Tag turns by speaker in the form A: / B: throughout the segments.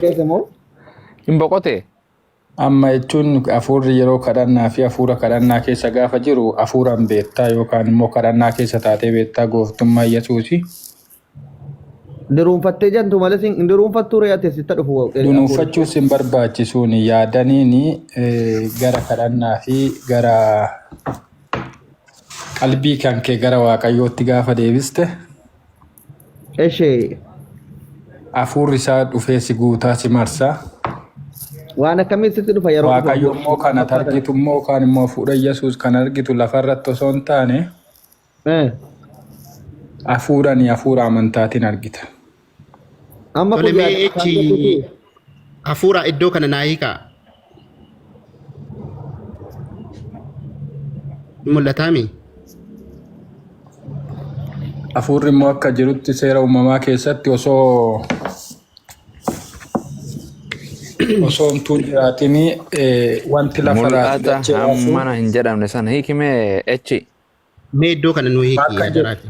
A: Keessa moo?
B: Hin boqote.
C: Amma jechuun hafuurri yeroo kadhannaa fi hafuura kadhannaa keessa gaafa jiru hafuuraan beektaa yookaan immoo kadhannaa keessa taatee beektaa gooftummaa Yesuusi.
A: Diruunfattee jantu malee hin diruunfattuu ree ati sitta dhufu hafuurri.
C: Dunuunfachuus hin barbaachisuun yaadaniin gara kadhannaa fi gara qalbii kan kee gara Waaqayyootti gaafa deebiste
A: Eshee
C: hafuurri isaa dhufee si guutaa si marsa.
A: waan akkamii sitti dhufa yeroo dhufu
C: Waaqayyo
A: hafuurri
C: immoo kan ati
A: fakkaatan.
C: argitu immoo yookaan immoo hafuura Yesuus kan argitu lafarratti osoo hin taane
A: Eh.
C: hafuurani hafuura amantaatiin argita.
A: Amma
D: Tole
A: kun
D: mee
A: yaada afaan
D: echi
A: keetiiti.
D: hafuura iddoo kana naa hiikaa. Ni mul'ataami?
C: Hafuurri immoo akka jirutti seera uumamaa keessatti osoo osoo homtuu hin jiraatin wanti lafa raatu
B: Mul'ata
C: dachee raasu
B: hammana hin jedhamne sana hiikimee echi.
D: Mee iddoo kana nuu hiiki
C: akka
D: yaa
C: jiru.
D: jaraati.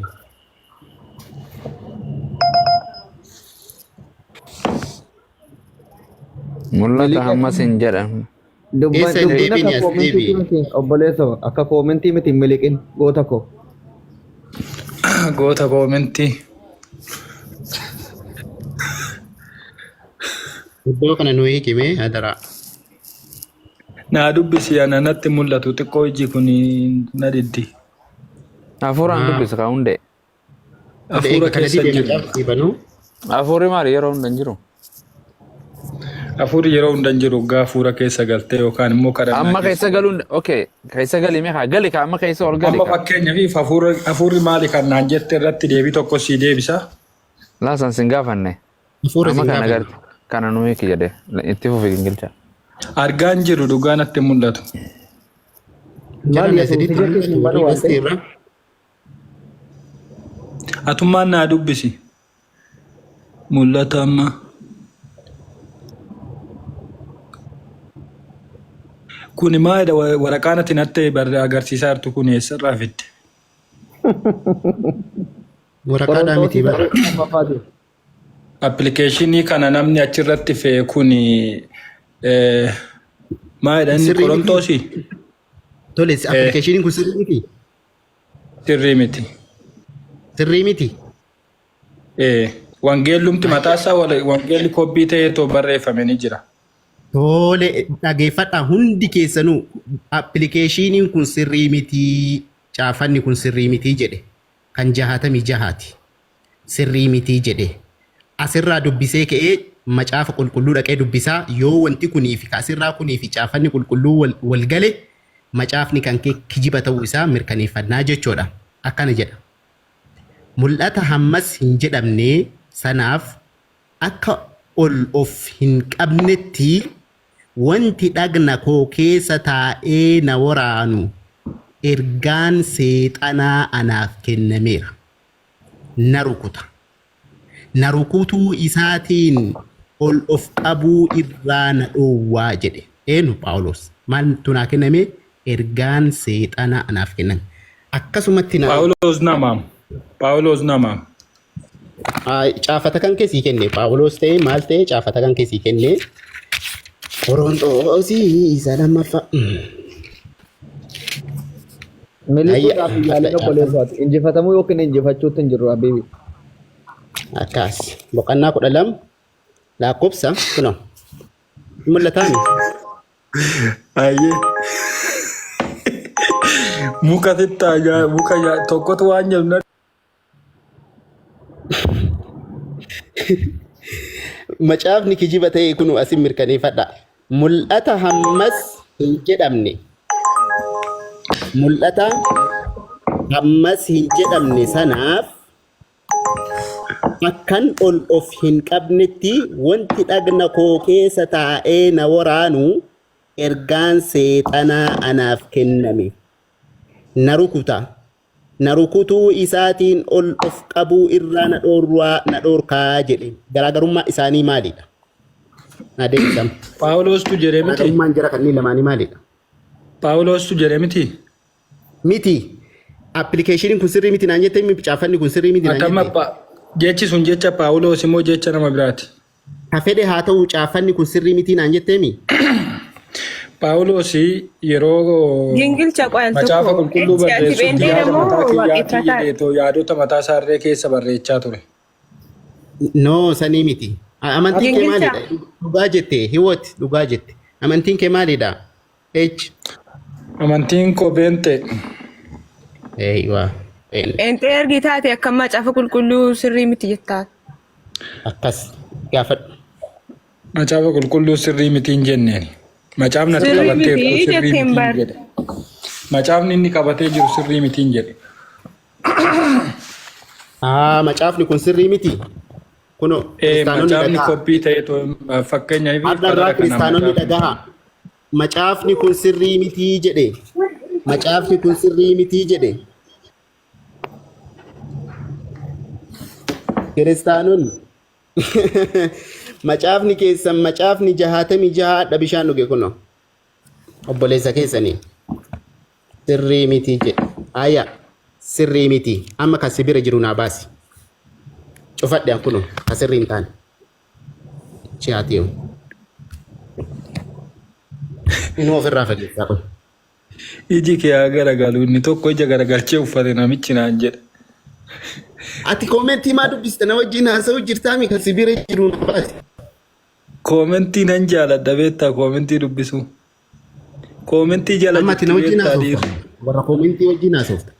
B: Mul'ata
A: Miliqa
B: hammas hin jedhamne.
A: Dubban
D: Eessa hin
A: dubbin
D: deebiin
A: akka
D: as
A: koomentii
D: deebi'i.
A: miti obboleesso akka koomentii miti hin miliqin goota koo.
C: Goota koomentii.
D: Iddoo kana nuu hiiki mee hadaraa.
C: Naa dubbisi ana natti mul'atu xiqqoo iji kun na diddi.
B: Hafuuraan dubbisa kaa hundee.
D: Tole
C: Hafuura
D: eega kana
C: keessa hin
D: didee
C: jiru.
D: macaafa sii banuu.
B: Hafuurri maali yeroo hunda hin jiru.
C: Hafuurri yeroo hunda hin jiru hoggaa hafuura keessa galtee yookaan immoo kadhannaa
B: Amma
C: keessa
B: keessa galuun okay keessa gali mee kaa gali kaa amma keessa ol gali
C: Amma
B: kaa.
C: fakkeenyaaf hafuura hafuurri maali kan naan jette irratti deebii tokko sii deebisa.
B: Laasan sin gaafanne.
D: Hafuura
B: Amma
D: sin
B: kana
D: gaafanne.
B: garte kana nu hiiki jedhe itti fufi gingilcha.
C: Argaa hin jiru dhugaa natti hin mul'atu.
A: Maal
D: Jarana
A: Yesuus
D: isinitti
A: ija keessa
D: mul'atu
A: hin banu
D: warri
A: waan ta'eef.
D: gastii irra.
C: Atummaan naa dubbisi. Mul'ata amma. Kuni maalidha waraqaan ati natti agarsiisaa jirtu kun eessarraa fidde?
D: Waraqaadhaa miti
A: Qorontoosii
D: bara.
A: barreeffama lammaffaati.
C: Appilikeeshinii kana namni achirratti fe'e kun maalidha inni
D: Sirrii miti.
C: Qorontoosii?
D: Tole appilikeeshiniin kun sirrii miti.
C: Sirrii miti.
D: Sirrii miti.
C: Wangeellumti mataa isaa wangeelli kobbii ta'ee barreeffame ni jira.
D: Tole dhageeffadhaa hundi keessanuu appilikeeshiniin kun sirrii miti caafanni kun sirrii miti jedhe kan jahaatamii jahaati. Sirrii miti jedhe asirraa dubbisee ka'ee macaafa qulqulluu dhaqee dubbisaa yoo wanti kunii fi asirraa kunii fi caafanni qulqulluu wal gale macaafni kan kee kijiba ta'uu isaa mirkaneeffannaa jechuudha. Akkana jedha. Mul'ata hammas hin jedhamne sanaaf akka ol of hin qabnetti wanti dhagna koo keessa taa'ee na waraanu ergaan seexanaa anaaf kennameera. Na rukuta. Na rukutuu isaatiin ol of qabuu irraa na dhoowwaa jedhe. Eenyu? Phaawulos. Maaltu naa kenname? Ergaan seexanaa anaaf kenname. Akkasumatti naa
C: Phaawulos namaam. Phaawulos namaam.
D: Caafata kan kee sii kenne Phaawulos ta'e maal ta'e caafata kan kee sii kenne Qoronxoosii isa lammaffaa.
A: Miliquudhaaf hin yaalin obboleessoo ati. Injifatamuu yookiin injifachuutti hin jirru Habiibi.
D: Akkas boqonnaa 12 lakkoofsa kunoo hin mul'ataani.
C: Ayyee. Muka sittaa muka tokkotu waan jedhu na
D: Macaafni kijiba ta'e kunu asin mirkaneeffadha. Mul'ata hammas hin jedhamne. Mul'ata hammas hin jedhamne sanaaf akkan ol of hin qabnetti wanti dhagna koo keessa taa'ee na waraanu ergaan seexanaa anaaf kenname. Na rukuta. Na rukutuu isaatiin ol of qabuu irraa na dhoorwaa na dhoorkaa jedhe. Garaagarummaa isaanii maalidha? Na deebisam.
C: Phaawulostu jedhe miti.
D: Garaagarummaan jara kanneen lamaanii maalidha?
C: Phaawulostu jedhe miti.
D: Miti. Appilikeeshiniin kun sirrii miti naan jette caafanni kun sirrii miti naan
C: Atamma
D: jette.
C: jechi sun jecha Phaawulos immoo jecha nama biraati.
D: Ka fedhe haa ta'u caaffanni kun sirrii mitii naan jetteemi?
C: Phaawulos yeroo
E: Gingilcha qo'an
C: macaafa
E: tokko
C: qulqulluu
E: ati
C: barreessutti
E: pheenxee
C: yaada
E: moo
C: mataa kiyyaatii
E: waaqeffataa?
C: jedheetoo yaadota mataa isaarree keessa barreechaa ture.
D: No, sanii miti. Amantiin kee
E: Gingilcha.
D: maalidha? Dhugaa jette, hiwoot dhugaa jette. Amantiin kee maalidha? H.
C: Amantiin koo beente.
D: Eeywa.
E: Pheenxee ergi taate akka macaafa qulqulluu sirrii miti jettaa.
D: Akkas gaafadhu.
C: Macaafa qulqulluu sirrii miti hin jenneen. Macaafni ati
E: Sirrii
C: qabattee
E: miti
C: jirtu sirrii
E: jetteen
C: miti hin
E: bar.
C: jedhe. Macaafni inni qabatee jiru sirrii miti hin jedhe.
D: Aa, macaafni kun sirrii miti. Kunoo
C: Ee,
D: kiristaanonni
C: macaafni
D: dhaga'a.
C: koppii ta'e fakkeenyaaf
D: Har'a irraa
C: bara kana
D: kiristaanonni
C: macaafni.
D: dhaga'a. Macaafni kun sirrii miti jedhe. Macaafni kun sirrii miti jedhe. Kiristaanonni macaafni keessan macaafni 66 hadha bishaan dhuge kunoo obboleessa keessanii sirrii miti jedhe. Aya sirrii miti amma kan si bira jiru naa baasi. Cufadhe an kunoo ka sirrii hin taane. Chi'aatiyu. Inuu ofirraa fageessaa kun.
C: Iji kee haa garagalu inni tokko ija garagalchee uffate namichi naan jedhe.
D: Ati koomentii maa dubbista na wajjin haasa'u jirtaami kan si bira jiru naa baasi.
C: Koomentii nan jaaladha beektaa koomentii dubbisuu. Koomentii jala
D: Amma ati
C: jirti
D: na wajjin
C: beektaa
D: haasofta.
C: dhiirri.
D: Warra koomentii wajjin haasofta.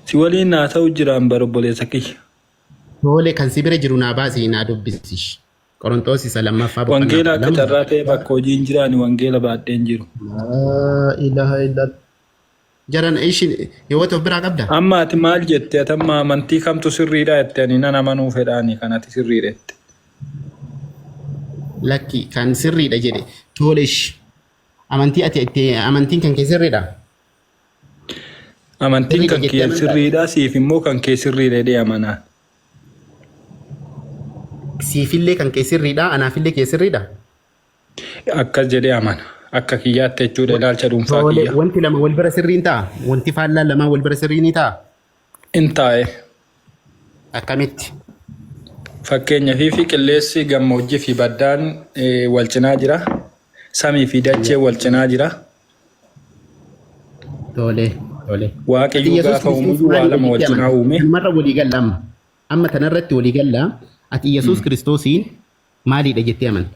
C: Si waliin haasa'u jiraan bara obboleessa kiyya.
D: Tole kan si bira jiru naa baasi naa dubbisi. Qorontoos isa lammaffaa boqonnaa
C: Wangeela akka
D: 12.
C: carraa ta'e bakka hojiin jiraani wangeela baadheen jiru.
A: Laa ilaaha illal.
D: Jaran ishin yoo of biraa qabda.
C: Amma ati maal jette ati amma amantii kamtu sirriidha jette ani nan amanuu fedhaani kan ati sirriidha jette.
D: Lakki kan sirriidha jedhe tole ishi. Amantii ati itti amantiin kan kee sirriidha.
C: Amantiin
D: Sirriidha
C: kan
D: jettee
C: kee
D: amantaa?
C: sirriidha siif immoo kan kee sirriidha jedhee amanaan.
D: Siifillee kan kee sirriidha anaafillee kee sirriidha.
C: Akkas jedhee amana. Akka kiyyaatti jechuudha ilaalcha dhuunfaa
D: Tole
C: kiyya.
D: wanti lama wal bira sirriin ta'a. Wanti faallaan lamaa wal bira sirrii ni ta'a.
C: In taa'e.
D: Akkamitti?
C: Fakkeenyaaf fi qilleensi gammoojjii fi baddaan wal cinaa jira. Samii fi dachee wal cinaa jira.
D: Tole tole.
C: Waaqayyo
D: Yesuus
C: gaafa
D: Kiristoos
C: uumuyyuu waa
D: maalidha
C: lama wal
D: jettee
C: cinaa
D: amanta?
C: uume.
D: Dhumarra walii galla amma. Amma tanarratti walii galla. Ati Yesuus Kiristoosiin maalidha jettee amanta?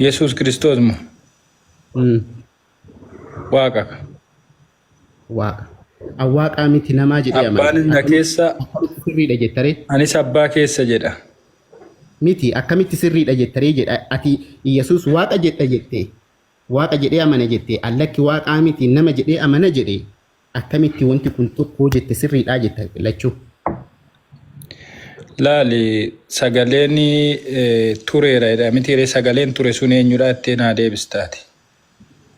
C: Yesuus Kiristoos moo Waaqa.
D: Waaqa. An waaqaa miti namaa jedhee amana.
C: Abbaan na keessa
D: Akkamitti sirriidha jettaree?
C: anis abbaa keessa jedha.
D: Miti akkamitti sirriidha jettaree jedha. Ati Yesuus waaqa jedha jettee waaqa jedhee amana jettee allakki waaqaa miti nama jedhee amana jedhee akkamitti wanti kun tokkoo jette sirriidhaa jetta lachuu.
C: Laali sagaleen tureera jedha miti ree sagaleen ture sun eenyudha jettee naa deebistaati.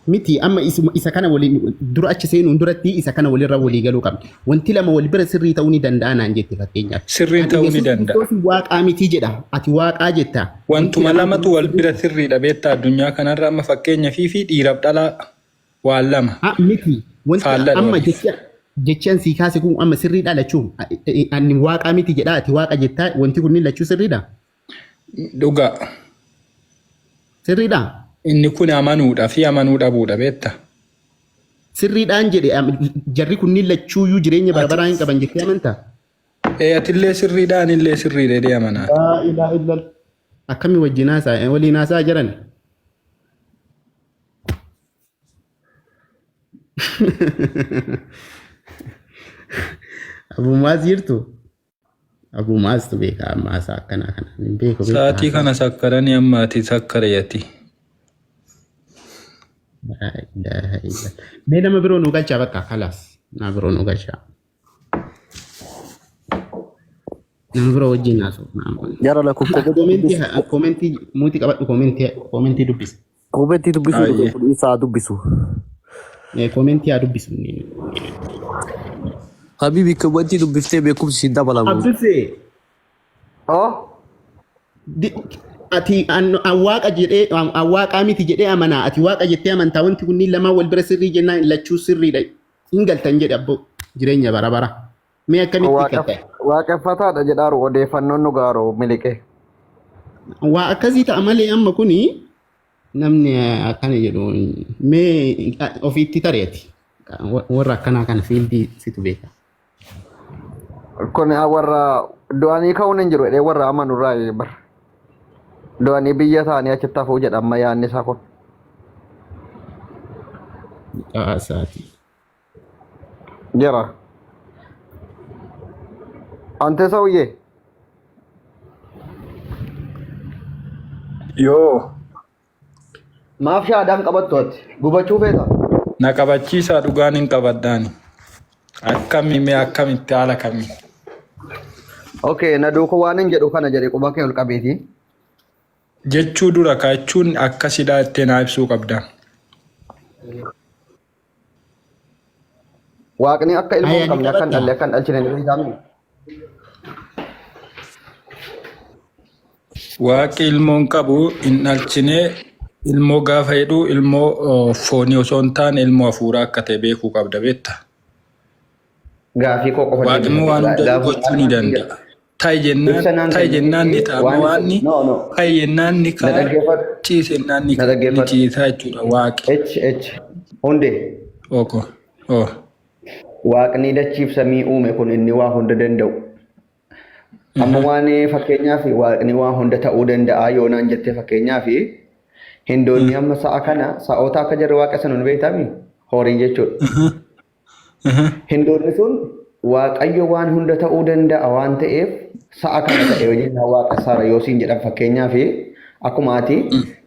D: Miti amma isa kana waliin dura achi seenuun duratti isa kana walirra walii galuu qabna. Wanti lama wal bira sirrii ta'uu ni danda'a naan jette fakkeenyaaf.
C: Sirriin
D: Ati
C: ta'uu ni
D: Yesuus
C: danda'a.
D: Kiristoos waaqaa miti jedha. Ati waaqaa jetta. Wanti
C: Wantuma
D: lamaan
C: lamatu wal bira sirriidha beektaa addunyaa kanarra amma fakkeenya fi dhiiraaf dhalaa waan lama
D: Ah, miti. Wanti
C: faalladha
D: amma
C: waliif.
D: jecha jechaan sii kaase kun amma sirriidha lachuu. Ani waaqaa miti jedha ati waaqa jettaa wanti kunniin lachuu sirriidha.
C: Dhugaa.
D: Sirriidha.
C: Inni kun amanuudha fi amanuu dhabuudha beekta.
D: Sirriidhaan jedhe jarri kunniin lachuuyyuu jireenya bara baraa hin qaban jettee amantaa?
C: Ee atillee sirriidha anillee sirriidha jedhee amanaa.
A: Laa ilaaha illal.
D: Akkami wajjin haasaa waliin haasaa jiran? Abumaas jirtu? Abumaas beeka amma haasaa akkanaa kana. Hin beeku beektaa
C: Sa'aatii
D: haasaa.
C: kana sakkaranii amma ati sakkarayati.
D: Laa ilaaha illallah. Mee nama biroo nu galchaa bakka kalaas. Nama biroo nu galchaa. Nama biroo wajjin haasofna.
A: Jara lakko
D: Koomentii koomentii muutii qabadhu koomentii koomentii dubbisi.
A: Koomentii dubbisuu
C: Ayyee.
A: dhufe kun isaa dubbisu.
D: Koomentii haa dubbisu.
F: Habibi koomentii dubbiftee beekumsi siin dabalamu.
D: Abbisee
A: Oh,
D: ati an waaqa jedhee an waaqaa miti jedhee amanaa ati waaqa jettee amantaa wanti kunniin lamaan wal bira sirrii jennaan lachuu sirriidha hin galtan jedhe abbo jireenya bara bara. Mee akkamitti hiikkatta?
A: waaqeffataadha jedhaaru odeeffannoon nu gaaru miliqe.
D: Waa akkasii ta'a malee amma kuni namni akkana jedhu mee ofiitti tareeti. Warra akkanaa kana fiildii situ beeka.
A: Kun warra du'anii ka'uun hin jiru jedhee warra amanu irraa bara. Du'anii biyya ta'anii achitti hafuu jedha amma yaadni isaa kun.
D: Caasaati.
A: Jira. Ante sawuyyee.
C: Yoo
A: Maaf shaadaan qabattu ati? Gubachuu feeta?
C: na qabachiisaa dhugaan hin qabadhaani. Akkami mee akkamitti haala kamii?
A: Okay, na duuka waan hin jedhu kana jedhe quba kee ol qabeeti.
C: Jechuu dura kaachuun akkasidhaa ittee naa ibsuu qabda.
A: Waaqni akka ilmoo
D: Ayya
A: hin
D: ni
A: qabne akka hin
D: qabatta.
A: dhalle akka hin dhalchine ni beekami.
C: Waaqi ilmoo hin qabu hin dhalchine ilmoo gaafa jedhu ilmoo foonii osoo hin taane ilmoo hafuuraa akka ta'e beekuu qabda beekta.
A: Gaafii koo qofa
C: Waaqni immoo waan
A: deebisa.
C: hunda
A: Gaafii
C: gochuu ni danda'a. Ta'i
A: Ibsa
C: jennaan
A: naan
C: ta'i jennaan ni
A: kennite
C: ta'a.
A: waan
C: Waan
A: no no
C: ta'i jennaan ni
A: na
C: ka'a
A: dhaggeeffadhu
C: ciise jennaan ni
A: na
C: ni
A: dhaggeeffadhu
C: ciisaa jechuudha waaqi.
A: H H hundee
C: Oko. Oh.
A: Waaqni dachiif samii uume kun inni waa hunda danda'u. Amma waan fakkeenyaaf waaqni waa hunda ta'uu danda'a yoo naan jette fakkeenyaaf hindoonni amma sa'a kana sa'oota akka jarri waaqa sana hin beektami horii jechuudha. Hindoonni sun waaqayyo waan hunda ta'uu danda'a waan ta'eef sa'a kana ta'e yoo jennaan waaqa isaarra yoo siin jedhan fakkeenyaaf akkuma ati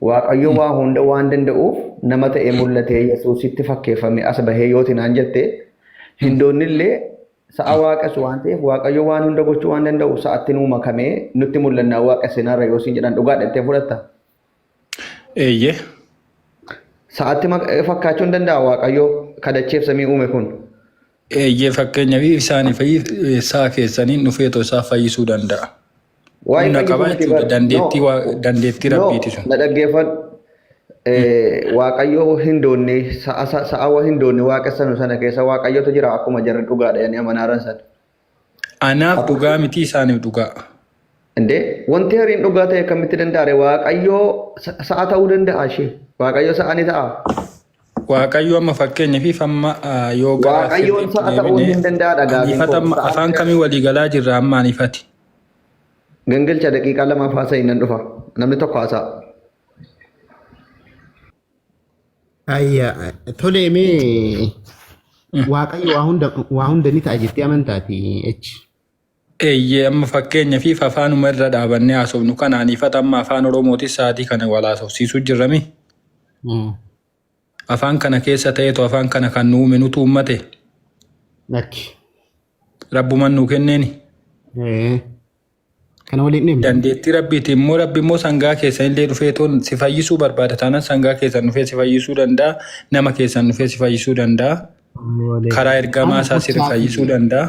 A: waaqayyo waa hunda waan danda'uuf nama ta'ee mul'atee Yesuusitti fakkeeffame as bahee yoo naan jette hindoonni illee sa'a waaqessu waan ta'eef waaqayyo waan hunda gochuu waan danda'u sa'atti nuu makamee nutti mul'annaa waaqessinaarra yoo siin jedhan dhugaadha jettee fudhatta.
C: Eeyyee.
A: Sa'atti fakkaachuu hin danda'a waaqayyo kadacheef samii uume kun.
C: Eeyyee fakkeenyaaf isaanii fi sa'a keessaniin dhufeetoo isaa fayyisuu danda'a.
A: Waa'ee
C: Humna
A: fayyisuu
C: qaba
A: miti
C: jechuudha.
A: bar.
C: Dandeettii
A: No.
C: dandeettii
A: No,
C: rabbiiti sun.
A: na dhaggeeffadhu. Waaqayyo hin doonne sa'a sa'a hin doonne waaqessanu sana keessa waaqayyotu jira akkuma jarri dhugaadha jedhanii amanaaran sana.
C: Anaaf dhugaa miti isaaniif dhugaa.
A: Indee wanti hariin dhugaa ta'e akkamitti danda'a ree? Waaqayyo sa'a ta'uu danda'a ishee. Waaqayyo sa'a ni ta'a.
C: Waaqayyo amma fakkeenyaaf amma yoo gara
A: Waaqayyoon
C: sirriitti
A: sa'a ta'uu
C: deebine
A: hin danda'aadha gaafiin
C: anifata
A: koo.
C: amma
A: Sa'a
C: afaan kamii walii galaa jirra amma anifati.
A: Gingilcha daqiiqaa lamaaf haasa'i nan dhufa. Namni tokko haasa'a.
D: Ayya tole mee waaqayyo waa hunda ni ta'a jettee amantaati H.
C: Eeyyee amma fakkeenyaaf afaanuma irra dhaabannee haasofnu kana anifata amma afaan Oromootis sa'aatii kana wal haasofsiisuu jirrami. Afaan kana keessa ta'etu afaan kana kan nu uume nutu uummate
D: Lakki.
C: rabbuman nuu kenneeni.
D: Kana waliin dhimma.
C: Dandeettii rabbiiti immoo rabbi immoo sangaa keessan illee dhufee toon si fayyisuu barbaada taanaan sangaa keessan dhufee si fayyisuu danda'a nama keessan dhufee si fayyisuu danda'a karaa ergamaa isaa si fayyisuu danda'a.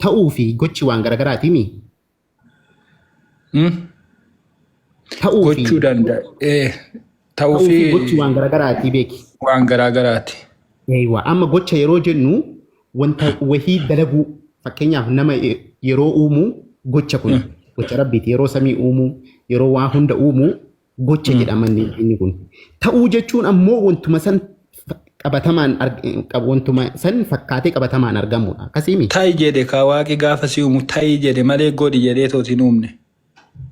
D: Ta'uu fi gochi waan garagaraati mi?
C: Hmm?
D: Ta'uu fi
C: Gochuu danda'a. Ta'uu
D: ta'uu fi
C: fi
D: gochi waan garagaraati beeki.
C: waan garaagaraati.
D: Eeywa amma gocha yeroo jennu wanta wahii dalaguu fakkeenyaaf nama yeroo uumu gocha kun gocha rabbiiti yeroo samii uumuu yeroo waa hunda uumuu gocha jedhama inni kun. Ta'uu jechuun ammoo wantuma san qabatamaan wantuma san fakkaatee qabatamaan argamudha. Akkasiimi.
C: Ta'i jedhe kaa waaqi gaafa si uumu ta'i jedhe malee godhi jedhee tooti hin uumne.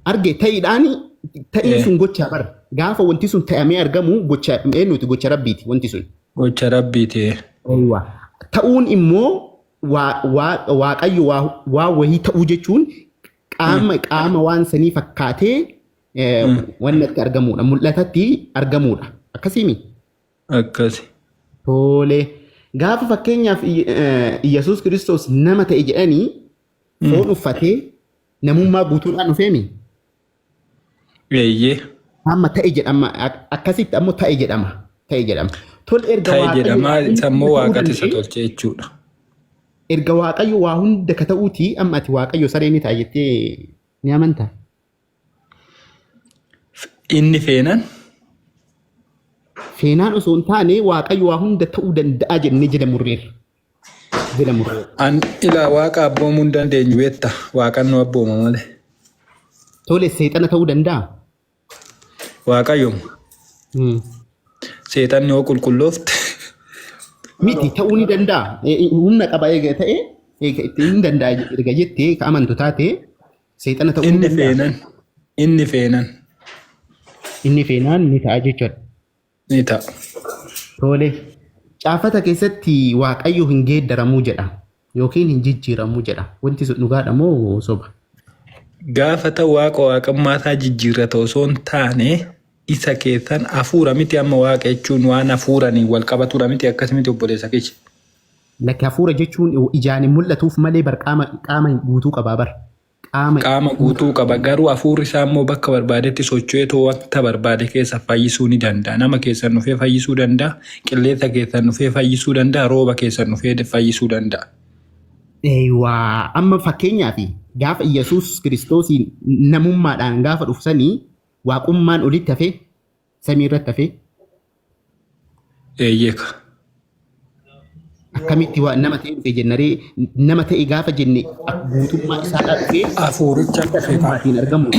D: Arge ta'iidhaan ta'iin sun gochaa bara. Gaafa wanti sun ta'amee argamu gocha eenyuti gocha rabbiiti wanti sun.
C: Gocha rabbiiti.
D: Eeywa. Ta'uun immoo waaqayyo waa wahii ta'uu jechuun qaama qaama waan sanii fakkaatee wanni itti argamudha. Mul'atatti argamudha. Akkasiimi.
C: Akkasi.
D: Tole. Gaafa fakkeenyaaf Iyyasuus Kiristoos nama ta'e jedhanii foon uffatee namummaa guutuudhaan dhufeemi.
C: Eeyyee.
D: Amma ta'e jedhama. Akkasitti ammoo ta'e jedhama. Ta'e jedhama. Tole erga
C: Ta'e
D: Waaqayyo
C: jedhama
D: waa hunda
C: sammuu
D: ta'uu
C: waaqati isa
D: danda'e
C: tolche jechuudha.
D: erga Waaqayyo waa hunda ka ta'uuti amma ati Waaqayyo saree ni ta'a jettee ni amantaa?
C: Inni feenan
D: Feenaan osoo hin taane Waaqayyo waa hunda ta'uu danda'a jennee jala murreerra. Jala murreerra.
C: An ilaa waaqa abboomuu hin dandeenyu beekta. Waaqan nu abbooma malee.
D: Tole, seexana ta'uu danda'a?
C: Waaqayyo seexanni yoo qulqulloofte.
D: Miti, ta'uu ni danda'a. Humna qaba eega ta'e, eega itti hin danda'a erga jettee ka amantu taate, seexana ta'uu ni
C: Inni
D: danda'a.
C: feenan. Inni feenan.
D: Inni feenaan ni ta'a jechuudha.
C: Ni ta'a.
D: Tole. Caafata keessatti Waaqayyo hin geeddaramuu jedha yookiin hin jijjiiramuu jedha. Wanti sun dhugaadha moo soba?
C: Gaafa ta'u waaqa waaqummaa isaa jijjiirrata osoo hin taane, isa keessan hafuura miti. Amma waaqa jechuun waan hafuuraniin wal qabatudha miti, akkas miti, obboleessa kiyya?
D: Lakki, hafuura jechuun ijaan hin mul'atuuf malee bar qaama guutuu qabaa bar. Qaama
C: Qaama guutuu qaba, garuu hafuurri isaa immoo bakka barbaadetti socho'eetoo wanta barbaade keessa fayyisuu ni danda'a. Nama keessan dhufee fayyisuu danda'a. Qilleensa keessan dhufee fayyisuu danda'a. Rooba keessan dhufee fayyisuu danda'a.
D: Eewwaa, amma fakkeenyaaf gaafa Iyyasuus Kiristoosiin namummaadhaan gaafa dhufsanii, waaqummaan olitti hafee, samii irratti hafee?
C: Eeyyeeka.
D: Akkamitti waa nama ta'e dhufe jennaree? Nama ta'e gaafa jenne guutummaa isaadhaa dhufee
C: Hafuuricha dhufe kaa.
D: namummaatiin argamu.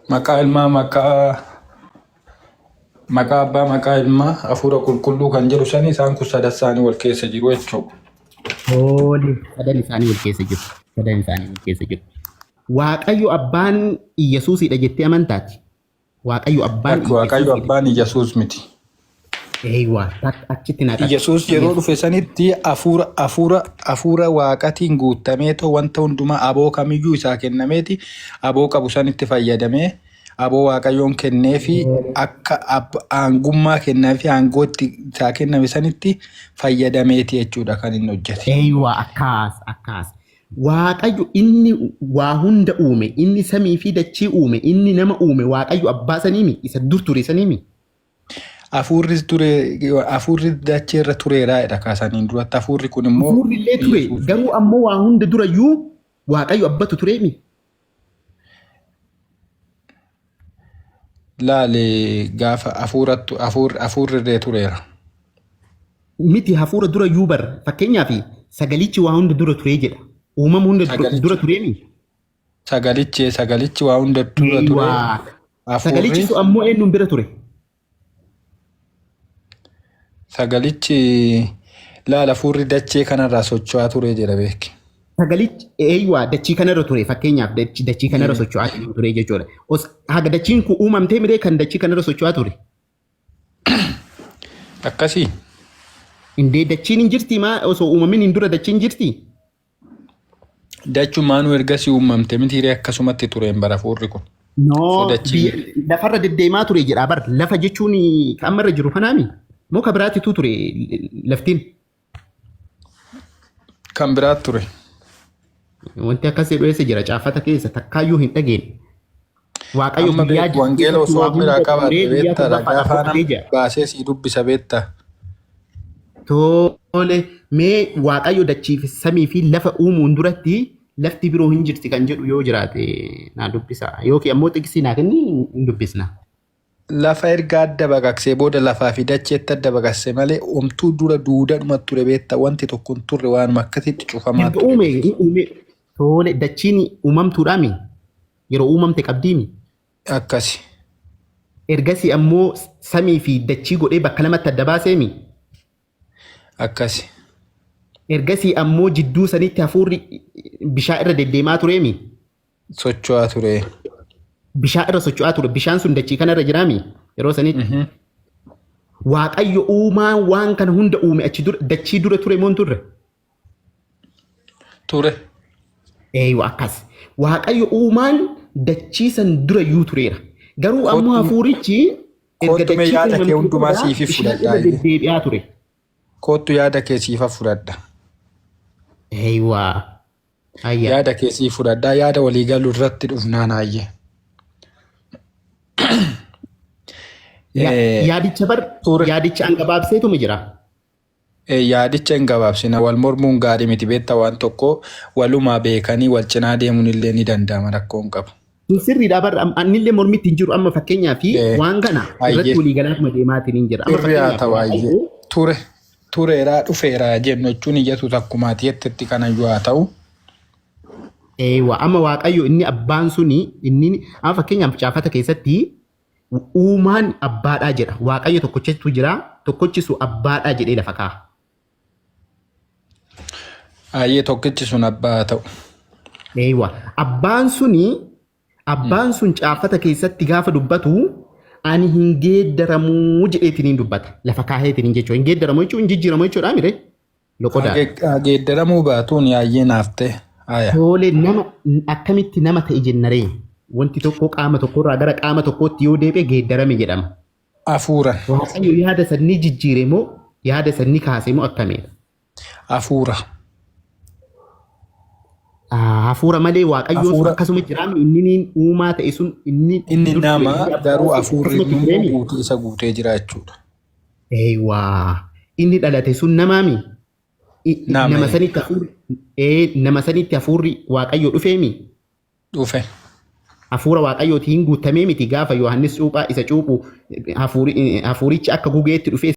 C: Maqaa ilmaa, maqaa abbaa, maqaa ilmaa, hafuura qulqulluu kan jedhu sani, isaan kun sadan isaanii wal keessa jiru jechuudha.
D: Tole, sadan isaanii wal keessa jiru. Sadan isaanii wal keessa jiru. Waaqayyo abbaan Iyyasuusidha jettee amantaati? Waaqayyo abbaan
C: Lakki, Waaqayyo
D: Iyyasuusidha.
C: abbaan Iyyasuus miti.
D: Eeywaa, achitti naa qabi.
C: Iyyasuus yeroo dhufe sanitti hafuura waaqatiin guutameetoo wanta hundumaa aboo kamiyyuu isaa kennameeti, aboo qabu sanitti fayyadamee, aboo waaqayyoon kenneefi, akka aangummaa kenneefi, aangoo itti isaa kenname sanitti fayyadameeti jechuudha kan inni hojjete.
D: Eeywaa, akkaas akkaas. Waaqayyo inni waa hunda uume, inni samii fi dachii uume, inni nama uume, Waaqayyo abbaa saniimi, isa dur ture saniimi.
C: Hafuurri ture, hafuurri dachee irra tureera jedha kaasaniin duratti, hafuurri kun immoo
D: Hafuurri illee ture,
C: Iyyasuus.
D: garuu ammoo waa hunda durayyuu Waaqayyo abbatu tureemi.
C: Laale, gaafa hafuurattu hafuurri illee tureera.
D: Miti, hafuura durayyuu bar, fakkeenyaaf sagalichi waa hunda dura turee jedha. Uumama hunda dura tureemi.
C: Sagalichi waa hunda dura ture.
D: Eeywaa. Sagalichi
C: Hafuurri
D: sun ammoo eenyuun bira ture?
C: Sagalichi, laala, hafuurri dachee kanarraa socho'aa ture jedha, beeki.
D: Sagalichi, eeywaa, dachii kanarra ture, fakkeenyaaf dachii kanarra socho'aa ture jechuudha. Haga dachiin kun uumamtee miree kan dachii kanarra socho'aa ture?
C: Akkasii.
D: Indee, dachiin hin jirti maa, osoo uumamin hin dura dachiin jirti?
C: Dachumaanuu ergasii uumamte mitiiree, akkasumatti tureen bara hafuurri kun.
D: No,
C: So dachii
D: biyya lafarra deddeemaa ture jedha bar. Lafa jechuun kan amma irra jiru kanaami? Moo ka biraatitu ture laftiin?
C: Kan biraat ture.
D: Wanti akkas jedhu eessa jira? Caafata keessa takkaayyuu hin dhageenye. Waaqayyo
C: Amma
D: guyyaa
C: beeku wangeela
D: keessatti
C: osoo
D: waa
C: biraa
D: hunda
C: qabaatte
D: xumuree guyyaa
C: beektaa, ragaa
D: torbaffaadhaaf
C: faana
D: boqotee jira.
C: baasee sii dubbisa, beektaa.
D: Tole, mee Waaqayyo dachii fi samii fi lafa uumuun duratti lafti biroo hin jirti kan jedhu yoo jiraate naa dubbisa. Yookiin ammoo xiqsii naa kenni, hin dubbisna.
C: Lafa erga adda baqaqsee booda lafaa fi dacheetti adda baqaqse malee omtuu dura duudadhuma ture, beektaa, wanti tokko hin turre, waanuma akkasitti cufamaa
D: Erga
C: ture.
D: uume hin uume. Tole, dachiin uumamtuudhaami, yeroo uumamte qabdiimi.
C: Akkasi.
D: Ergasii ammoo samii fi dachii godhee bakka lamatti adda baaseemi.
C: Akkasi.
D: Ergasii ammoo jidduu sanitti hafuurri bishaan irra deddeemaa tureemi.
C: Socho'aa ture.
D: Bishaan irra socho'aa ture. Bishaan sun dachii kanarra jiraami yeroo sanitti? Waaqayyo uumaa waan kana hunda uume achi dura dachii dura ture moo hin turre?
C: Ture.
D: Eeywa, akkas. Waaqayyo uumaan dachii san dura iyyuu tureera. Garuu ammoo hafuurichi erga
C: Kottu mee
D: dachii
C: yaada kee
D: uumamtee
C: hundumaa
D: booda
C: siifi
D: bishaan
C: fudhadhaa.
D: irra deddeebi'aa ture.
C: Kottu, yaada kee siifa fudhadha.
D: Eeywa. Ayya.
C: Yaada kee siif fudhadhaa, yaada walii galuu irratti dhufnaan hayyee.
D: Yaadicha bar
C: Ture.
D: yaadicha an gabaabseetuma jira.
C: Yaadicha hin gabaabsina, wal mormuun gaarii miti, beektaa, waan tokko walumaa beekanii wal cinaa deemuun illee ni danda'ama, rakkoo hin qabu.
D: Sun sirriidha bar, annillee mormitti hin jiru, amma fakkeenyaa fi waan kana irratti walii galaatuma deemaatiin hin jira. Amma
C: Sirrii haa
D: fakkeenyaaf
C: ta'u, hayyee.
D: Waaqayyo
C: Ture tureeraa dhufeeraa jennu jechuun iyyatu takkumaati jettetti kanayyuu haa ta'u.
D: Eewa amma Waaqayyo inni abbaan suni inni amma fakkeenyaaf caafata keessatti uumaan abbaadhaa jedha. Waaqayyo tokkochatu jira tokkochi sun abbaadhaa jedhee lafa kaa'a.
C: Ayyee tokkichi sun abbaa haa ta'u.
D: Eewa abbaan suni abbaan sun caafata keessatti gaafa dubbatu ani hin geeddaramuu jedheetiin dubbata. Lafa kaaheetiin jechuudha. Hin geeddaramu jechuun hin jijjiiramu jechuudha mire. Loqodaadha.
C: Geeddaramuu baatuun yaayyee naaf ta'e. Aya.
D: Tole nama akkamitti nama ta'e jennaree wanti tokko qaama tokkorraa gara qaama tokkootti yoo deebi'e geeddarame jedhama.
C: Hafuuran.
D: Waaqayyo yaada san ni jijjiire moo yaada san ni kaase moo akkamiidha?
C: Hafuura.
D: Hafuura malee Waaqayyoon sun
C: Hafuura.
D: akkasuma jiraame inni niin uumaa ta'e sun inni
C: Inni
D: dur ture
C: nama
D: inni abbaa
C: garuu
D: sun
C: hafuurri
D: akkasumatti
C: immoo
D: tureemi?
C: guutuu isa guutee jira jechuudha.
D: Eewwaa inni dhalate sun namaami?
C: Nama.
D: Nama sanitti hafuurri nama sanitti hafuurri Waaqayyo dhufeemi?
C: Dhufe.
D: Hafuura Waaqayyootiin guutamee miti gaafa Yohaannis cuuphaa isa cuuphu hafuurichi akka gugeetti dhufee